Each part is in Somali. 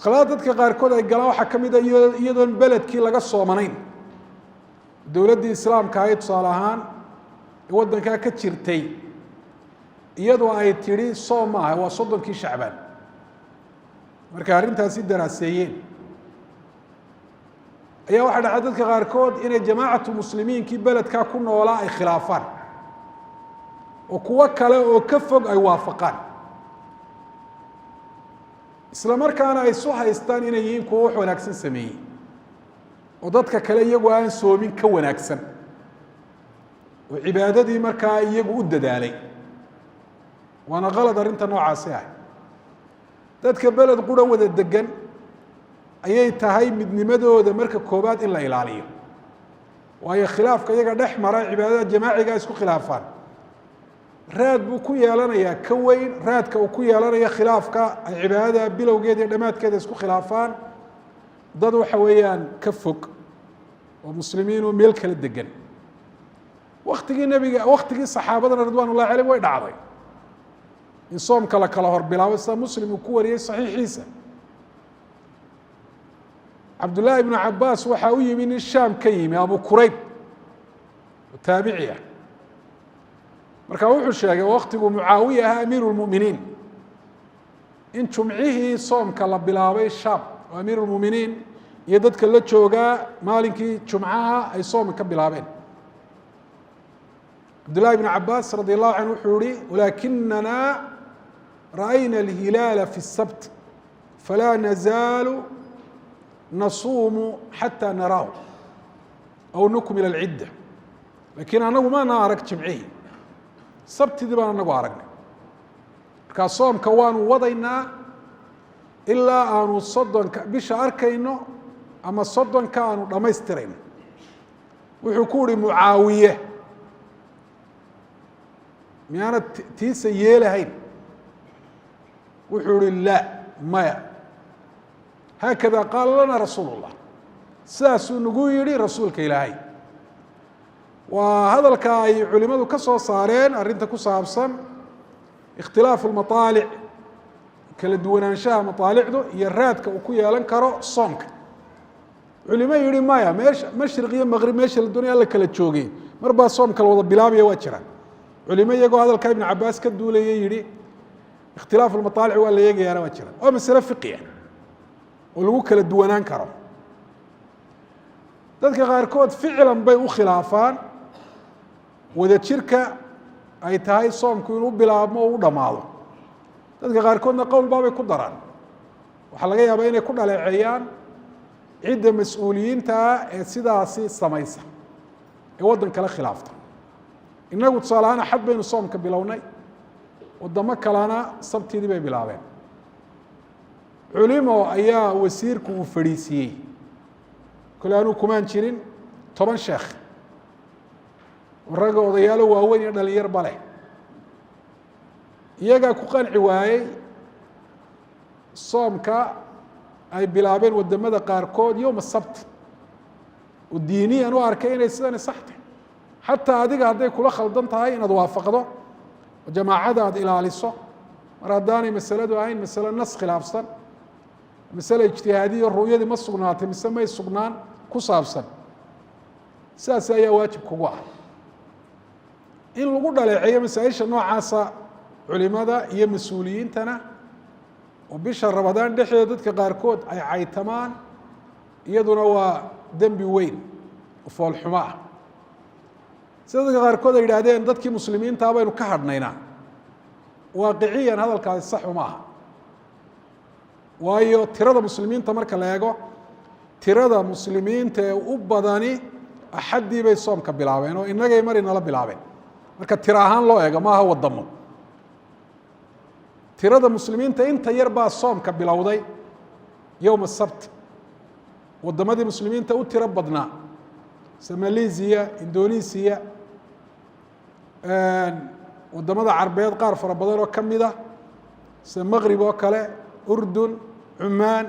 Khaladaad dadka qaarkood ay galaan waxaa ka mid a iyadoon beledkii laga soomanayn, dowladdii islaamka ahayd tusaale ahaan ee waddankaa ka jirtay, iyadoo ay tidhi soom maaha, waa 30kii Shacbaan. Markay arrintaasi daraaseeyeen ayaa waxaa dhacay dadka qaarkood inay jamaacatu muslimiinkii beledkaa ku noolaa ay khilaafaan oo kuwo kale oo ka fog ay waafaqaan, isla markaana ay isu haystaan inay yihiin kuwo wax wanaagsan sameeyey oo dadka kale iyagu aan soomin ka wanaagsan oo cibaadadii markaa iyagu u dadaalay. Waana qalad arrinta noocaasi ah. Dadka beled qura wada degan ayay tahay midnimadooda marka koobaad in la ilaaliyo, waayo khilaafka iyaga dhex mara, cibaadada jamaaciga isku khilaafaan, raad buu ku yeelanayaa ka weyn raadka uu ku yeelanaya khilaafka ay cibaadada bilowgeeda iyo dhammaadkeeda isku khilaafaan dad waxa weeyaan ka fog oo muslimiin oo meel kala degan. Waktigii nebiga, waktigii saxaabadana ridwaan ullahi calayhim, way dhacday in soomka la kala hor bilaabo, sida Muslim uu ku wariyey saxiixiisa. Cabdullaahi ibnu Cabaas waxaa u yimi nin Shaam ka yimi, Abu Kurayb oo taabici ah. Marka wuxuu sheegay waktigu Mucaawiya ahaa amiiru lmuminiin in jumcihii soomka la bilaabay Shaam, oo amiir lmuminiin iyo dadka la joogaa maalinkii jumcaha ay soomka ka bilaabeen. Cabdullahi ibnu Cabaas radi allahu canhu wuxuu yihi: "Walaakinana ra'ayna alhilaala fi الsabt, falaa nazaalu nasuumu xatى naraahu aw nukmil alcidda." Laakiin anagu maana arag jimcihii, sabtidii baan anagu aragnay, markaa soomka waanu wadaynaa ilaa aanu 30ka bisha arkayno ama 30ka aanu dhammaystirayno. Wuxuu ku uhi Mucaawiye: "Miyaanad tiisa yeelahayn?" Wuxuu ihi: "Laa, maya, haakada qaala lana rasuul اllah, sidaasuu nagu yihi rasuulka Ilaahay." Waa hadalka ay culimadu ka soo saareen arrinta ku saabsan ikhtilaafu lmaaalic, kala duwanaanshaha mataalicdu iyo raadka uu ku yeelan karo soomka. Culimo yihi maya, meesha mashriq iyo maqrib, meesha la doonaya la kala joogay, mar baa soomka la wada bilaabaya. Waa jiraan culimo iyagoo hadalka Ibn Cabaas ka duulaya yihi ikhtilaafu lmaaalic waa la eegayaana. Waa jiraan. Waa masale fiqiya oo lagu kala duwanaan karo. Dadka qaarkood ficlan bay u khilaafaan wada jirka ay tahay soomku inuu bilaabmo oo u dhammaado. Dadka qaarkoodna qowl baabay ku daraan. Waxaa laga yaabaa inay ku dhaleeceeyaan cidda mas-uuliyiinta ah ee sidaasi samaysa ee waddan kale khilaafta. Innagu tusaale ahaan Axad baynu soomka bilownay, waddamo kalena sabtidii bay bilaabeen. Culimo ayaa wasiirku uu fadhiisiiyey, kole anuu kumaan jirin, 10 sheekh oo ragga odayaalo waaweyn iyo dhalinyarba leh. Iyagaa ku qanci waayey soomka ay bilaabeen waddamada qaarkood yowma sabt, oo diiniyan u arkay inay sidani sax tahay. Xataa adiga hadday kula khaldan tahay, inaad waafaqdo oo jamaacada aad ilaaliso, mar haddaanay masaladu ahayn masalo nas khilaafsan, masale ijtihaadiyo ru'yadii ma sugnaatay mise may sugnaan ku saabsan, sidaas ayaa waajib kugu ah. In lagu dhaleeceeyo masaaisha noocaasa culimada iyo mas-uuliyiintana oo bisha Ramadaan dhexdeeda dadka qaarkood ay caytamaan, iyaduna waa dembi weyn oo foolxumo ah. Sida dadka qaarkood ay yidhaahdeen dadkii muslimiintaa baynu ka hadhnaynaa, waaqiciyan hadalkaasi sax uma aha, waayo tirada muslimiinta marka la eego, tirada muslimiinta ee u badani Axaddii bay soomka bilaabeen oo innagay mar inala bilaabeen. Marka tiro ahaan loo eego, maaha wadamo, tirada muslimiinta inta yar baa soomka bilowday yowma sabt. Wadamadii muslimiinta u tiro badnaa sida Malaysia, Indonesiya, wadamada Carbeed qaar fara badan oo ka mid a, sida Maqrib oo kale, Urdun, Cumaan,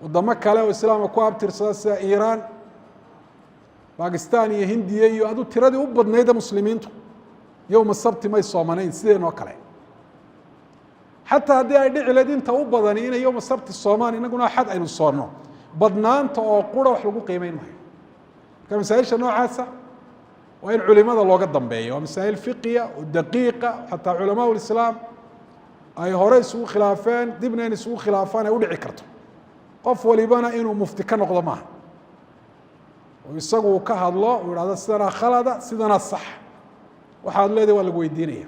wadamo kale oo islaamka ku abtirsada sida Iiraan, Bakistan iyo Hindiya, iyo adu tiradii u badnayda muslimiintu yowma sabti may soomanayn sideen oo kale. Xataa haddii ay dhici layd inta u badani inay yowma sabti soomaan, inaguna axad aynu soonno, badnaanta oo qura wax lagu qiimeyn maayo. Marka masaaisha noocaasa waa in culimada looga dambeeyo. Waa masaa'il fiqiya oo daqiiqa, xataa culamaa lislaam ay hore isugu khilaafeen, dibna in isugu khilaafaan ay udhici karto. Qof walibana inuu mufti ka noqdo maaha, oo isagu ka hadlo, uu ihahdo sidanaa khalada, sidanaa sax. Waxaad leedahay waa lagu weydiinaya.